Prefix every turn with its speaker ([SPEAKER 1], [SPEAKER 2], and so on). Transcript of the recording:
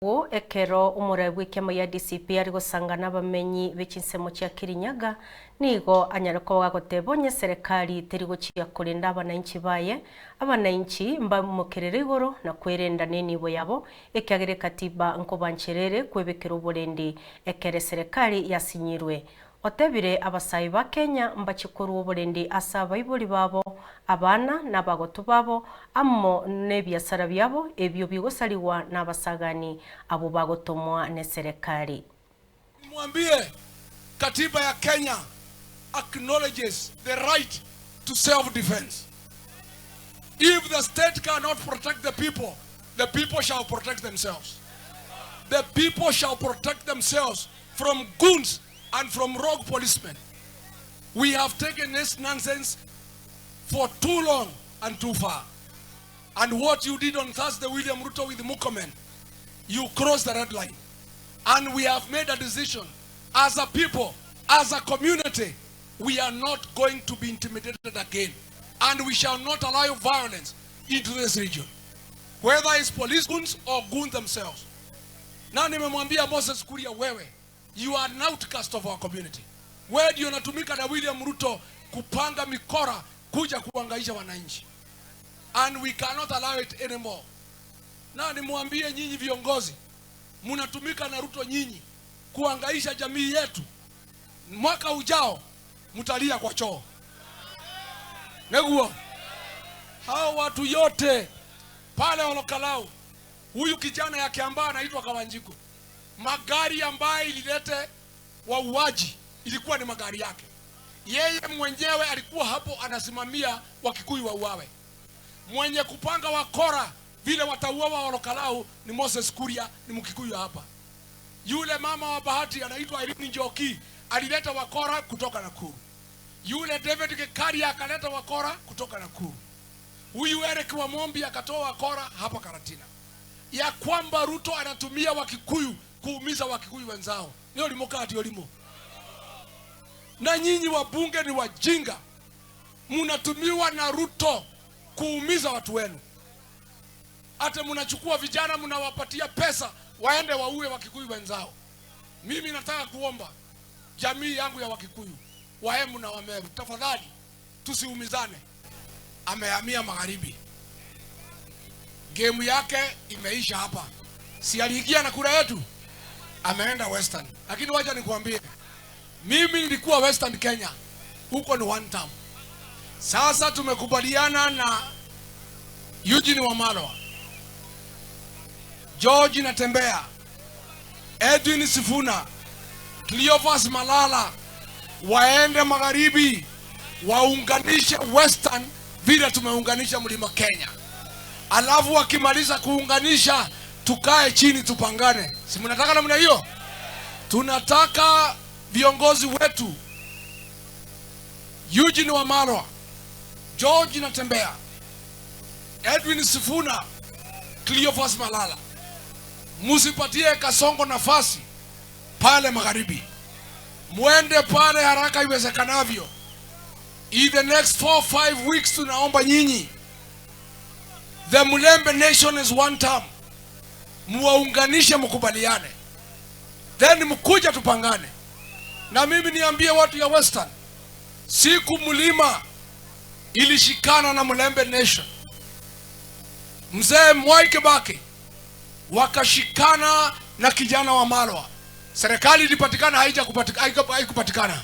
[SPEAKER 1] Ekero omorai bw'ekiama ya DCP ari gosanga n'abamenyi b'echinsemo chia Kirinyaga, nigo anyare koba gagoteba onye serikali teri gochia korenda abananchi baye, abananchi mbaimokerere igoro na kwerenda n'enibo yabo, ekiagera ekatiba nkobancherere kwebekera oborendi ekere serikali yasinyirwe. Otebire abasae ba Kenya mbache korwa oborendi ase abaibori babo, abana na abagotu babo, amo n'ebiasara biabo ebio bigosariwa na abasagani abo bagotomwa na serikali.
[SPEAKER 2] Mwambie katiba ya Kenya acknowledges the right to self-defense. If the state cannot protect the people shall protect themselves. The people shall protect themselves from goons and from rogue policemen. We have taken this nonsense for too long and too far. And what you did on Thursday, William Ruto, with Murkomen, you crossed the red line. And we have made a decision as a people, as a community, we are not going to be intimidated again. And we shall not allow violence into this region, whether it's police goons or goons themselves. Na nimemwambia Moses Kuria, wewe, you are an outcast of our community. Wewe ndio unatumika na William Ruto kupanga mikora kuja kuhangaisha wananchi. And we cannot allow it anymore. Na nimwambie nyinyi viongozi, mnatumika na Ruto nyinyi kuhangaisha jamii yetu. Mwaka ujao mtalia kwa choo. Neguo. Hao watu yote pale Ol Kalou, huyu kijana yake ambaye anaitwa Kawanjiku, magari ambaye ililete wauaji ilikuwa ni magari yake. Yeye mwenyewe alikuwa hapo anasimamia Wakikuyu wauawe. Mwenye kupanga wakora vile watauawa Ol Kalou ni Moses Kuria, ni Mkikuyu hapa. Yule mama wa Bahati anaitwa Irene Njoki alileta wakora kutoka Nakuru. Yule David Gikaria akaleta wakora kutoka Nakuru. Huyu Eric Wamumbi akatoa wakora hapa Karatina. Ya kwamba Ruto anatumia Wakikuyu kuumiza Wakikuyu wenzao. Ni olimo kati olimo. Na nyinyi wabunge ni wajinga. Munatumiwa na Ruto kuumiza watu wenu. Hata munachukua vijana munawapatia pesa waende waue Wakikuyu wenzao. Mimi nataka kuomba jamii yangu ya Wakikuyu, Waembu na Wameru, tafadhali tusiumizane. Amehamia magharibi, game yake imeisha hapa. Si aliingia na kura yetu, ameenda Western. Lakini wacha nikuambie, mimi nilikuwa Western Kenya, huko ni one term. Sasa tumekubaliana na Eugene Wamalwa, George Natembeya, Edwin Sifuna, Cleophas Malala waende magharibi waunganishe Western vile tumeunganisha Mlima Kenya. Alafu wakimaliza kuunganisha tukae chini tupangane. Si mnataka namna hiyo? Tunataka viongozi wetu Eugene Wamalwa, George Natembeya, Edwin Sifuna, Cleophas Malala, musipatie Kasongo nafasi pale magharibi. Mwende pale haraka iwezekanavyo. In the next 4-5 weeks tunaomba nyinyi, the Mulembe Nation is one term, muwaunganishe, mkubaliane, then mkuja tupangane. Na mimi niambie watu ya Western, siku mlima ilishikana na Mulembe Nation, mzee Mwai Kibaki wakashikana na kijana Wamalwa, serikali ilipatikana haikupatikana?